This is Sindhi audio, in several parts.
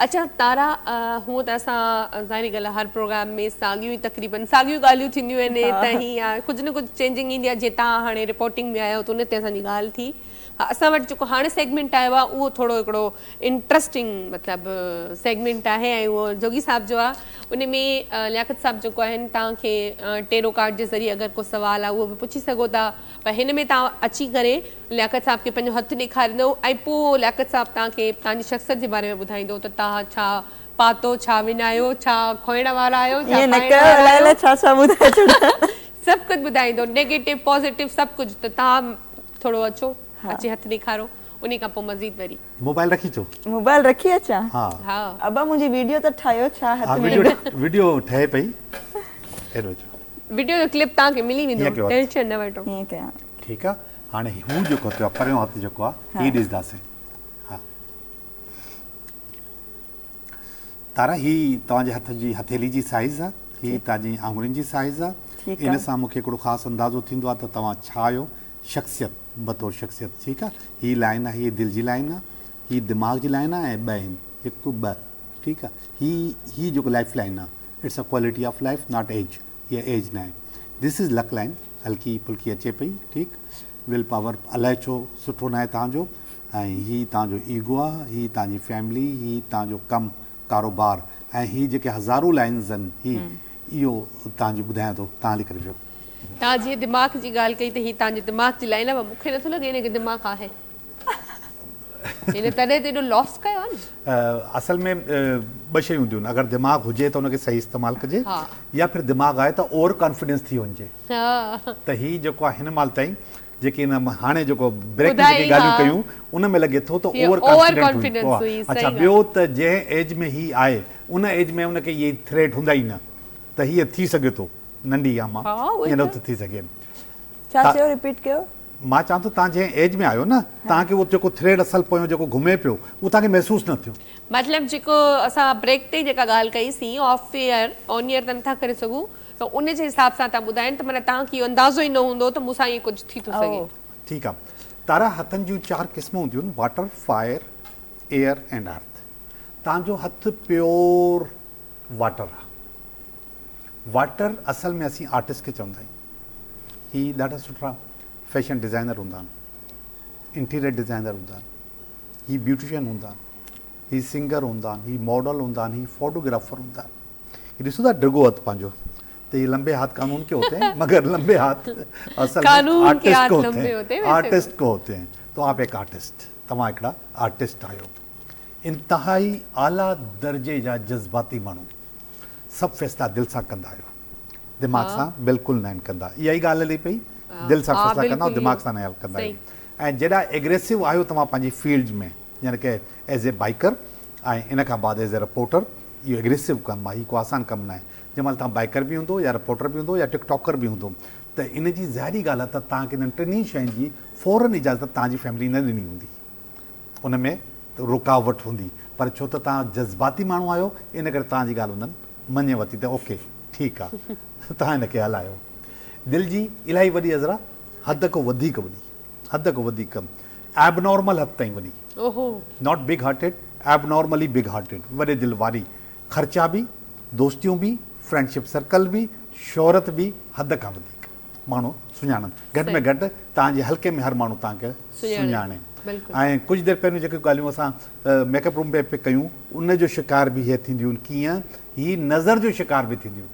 اچا تارا هونء ته اسان ظاهري ڳالهه آهي هر پروگرام ۾ ساڳيون ئي تقريبن ساڳيون ڳالهيون ٿينديون آهن ته هي آ ڪجهه نه ڪجهه چينجنگ ايندي آهي جيئن توهان هاڻي رپورٽنگ ۾ آيا آهيو ته ان تي اسان جي ڳالهه ٿي اسان وٽ جيڪو هاڻي سيگمينٽ آيو آهي اهو ٿورو هڪڙو انٽرسٽنگ مطلب سيگمينٽ آهي ۽ اهو جوڳي صاحب جو آهي ان ۾ لياقت صاحب جيڪو آهن توهان کي ٽيرو ڪارڊ جي ذريعي اگر ڪو سوال آهي اهو به پڇي سگهو ٿا پر هن ۾ توهان اچي ڪري لياقت صاحب کي پنهنجو هٿ ڏيکاريندو ۽ پوء لياقت صاحب توهان کي توهان جي شخصيت جي باري ۾ ٻڌائيندو ته توهان ڇا پاتو، ڇا وڃايو، ڇا کوئڻ وارا آهيو، ڇا ائين نه پائڻ ڪيو وارا الائي آهيو. الائي ڇا ڇا ٻڌائي ڇڏيان. سڀ ڪجهه ٻڌائيندو نيگيٽو پازيٽو سڀ ڪجهه ته توهان ٿورو اچو اچي هٿ ڏيکارو انهي کان پوء مزيد وري. موبائل رکي اچو. موبائل رکي اچان؟ ها. ها. ابا منهنجي ويڊيو ته ٺاهيو ڇا ها هٿ ۾ ويڊيو ويڊيو ٺهي پئي هيڏو اچو. ويڊيو جو ڪلپ توهان کي ملي ويندو هيئن ڪيو هٿ. ٽينشن نه وٺو. هيئن ڪيان. ٺيڪ آ هاڻي هو جيڪو هٿ آ پريون هٿ جيڪو آ هي ڏسنداسين ها تارا هي توهان جي هٿ جي هٿيلي جي سائيز آ هي توهان جي آڱرين جي سائيز آ ان سان مونکي هڪڙو خاص اندازو ٿيندو آ ته توهان ڇا آهيو شخصيت بطور شخصيت ٺيڪ آ هي لائن آ هي دل جي لائن آ هي دماغ جي لائن آ ۽ ٻه آهن هڪ ٻه ٺيڪ آ هي هي جيڪو لائف لائن آ it's a quality of life not age هيء ايج ناهي this is luck line هلڪي ڦلڪي اچي پئي ٺيڪ will power الائي ڇو سٺو ناهي توهان جو ۽ هي توهان جو ايگو آ هي توهان جي فيملي هي توهان جو ڪم ڪاروبار ۽ هي جيڪي هزارون لائنز آهن هي اهو توهان جي ٻڌايان ٿو توهان هلي ڪري ويهو. توهان جيئن دماغ جي ڳالهه ڪئي ته هي توهان جي دماغ جي لائن آ پر مون کي نٿو لڳي هن کي دماغ آهي. هن تڏهن ته ايڏو لاس ڪيو آهي نه. اصل ۾ ٻه شيون هونديون آهن اگر دماغ هجي ته ان کي صحيح استعمال ڪجي يا ڦر دماغ آهي ته اوور ڪانفيڊنس ٿي وڃجي ته هي جيڪو آهي هن مهل تائين جيڪي هن هاڻي جيڪو بريڪ ۾ جيڪي ڳالهيون ڪيون ان ۾ لڳي ٿو ته اوور ڪانفيڊنٽ هئي اڇا ٻيو ته جنهن ايج ۾ هي آهي ان ايج ۾ ان کي اهي ٿريٽ هوندا ئي نه ته هي ٿي سگهي ٿو ننڍي آ مان ائين نه ٿو ٿي سگهي. ڇا چيو رپيٽ ڪيو. مان چوان ٿو توهان جنهن ايج ۾ آهيو نه توهان کي اهو جيڪو ٿريڊ اصل پويون جيڪو گهمي پيو اهو توهان کي محسوس نه ٿيو. مطلب جيڪو اسان بريڪ تي جيڪا ڳالهه ڪئي سين آف ايئر آن ايئر ته نٿا ڪري سگهون ته ان جي حساب سان توهان ٻڌايو ته معنيٰ توهان کي اهو اندازو ئي نه هوندو ته مون سان ائين ڪجهه ٿي ٿو سگهي. ٺيڪ آ تارا هٿن جون چار قسمون هونديون آهن واٽر، فائر، ايئر اينڊ ارٿ. توهان جو هٿ پيور واٽر آ. واٽر اصل ۾ اسين آرٽسٽ کي چوندا آهيون. هي ڏاڍا سٺا فيشن ڊزائنر هوندا آهن، انٽيريئر ڊزائنر هوندا آهن، هي بيوٽيشن هوندا آهن، هي سنگر هوندا آهن، هي ماڊل هوندا آهن، هي فوٽوگرافر هوندا آهن. هي ڏسو ٿا ڊگهو هٿ پنهنجو ته هي لمبي هاٿ قانون ڪي هوتي هين مگر لمبي هاٿ اصل ۾ آرٽسٽ ڪو هوتي هين، آرٽسٽ ڪو هوتي هين. تو آپ ايڪ آرٽسٽ، توهان هڪڙا آرٽسٽ آهيو. انتهائي اعليٰ درجي جا جذباتي ماڻهو. سڀ فيصلا دل سان ڪندا آهيو دماغ سان بلڪل ناهن ڪندا اها ئي ڳالهه هلي پئي دل سان فيصلا ڪندا آهيو دماغ سان نه ڪندا آهيو ۽ جيڏا ايگريسو آهيو توهان پنهنجي فيلڊ ۾ يعني ڪه ايز اي بائيڪر ۽ ان کان بعد ايز اي رپورٽر اهو ايگريسو ڪم آهي هي ڪو آسان ڪم ناهي جنهن مهل توهان بائيڪر به هوندو يا رپورٽر به هوندو يا ٽڪ ٽاڪر به هوندو ته ان جي ظاهري ڳالهه آهي ته توهان کي انهن ٽنهي شين جي فورن اجازت توهان جي فيملي نه ڏني هوندي ان ۾ رڪاوٽ هوندي پر ڇو ته توهان جذباتي ماڻهو آهيو ان ڪري توهان جي ڳالهه انهن مڃي ورتي ته اوڪي ٺيڪ آ توهان هن کي هلايو. دل جي الاهي وڏي عذرا حد کان وڌيڪ وڏي حد کان وڌيڪ ايبنارمل حد تائين وڏي not big hearted abnormally big hearted وڏي دل واري خرچا به دوستيون به فرينڊشپ سرڪل به شهرت به حد کان وڌيڪ. ماڻهو سڃاڻن گهٽ ۾ گهٽ توهان جي حلقي ۾ هر ماڻهو توهان کي سڃاڻي ۽ ڪجهه دير پهريون جيڪي ڳالهيون اسان ميڪ اپ روم ۾ پئي ڪيون ان جو شڪار به هي ٿينديون ڪيئن هي نظر جو شڪار به ٿينديون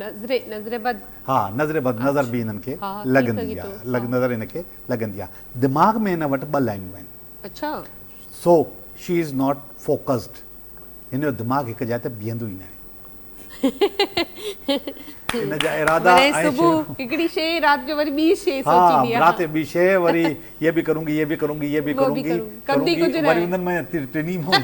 نظر نظر بد ها نظر بد نظر به هنن کي لڳندي آهي لڳ نظر هن کي لڳندي آهي دماغ ۾ هن وٽ ٻه لائنون آهن اڇا سو شي is not focused هن جو دماغ هڪ جاء تي بيهندو ئي ناهي ان جا ارادا ۽ صبح هڪڙي شيء رات جو وري ٻي شيء سوچيندي آهي رات ٻي شيء وري يي به ڪرونگي يي به ڪرونگي يي به ڪرونگي ڪندي ڪجهه وري انهن ۾ ٽنهي مان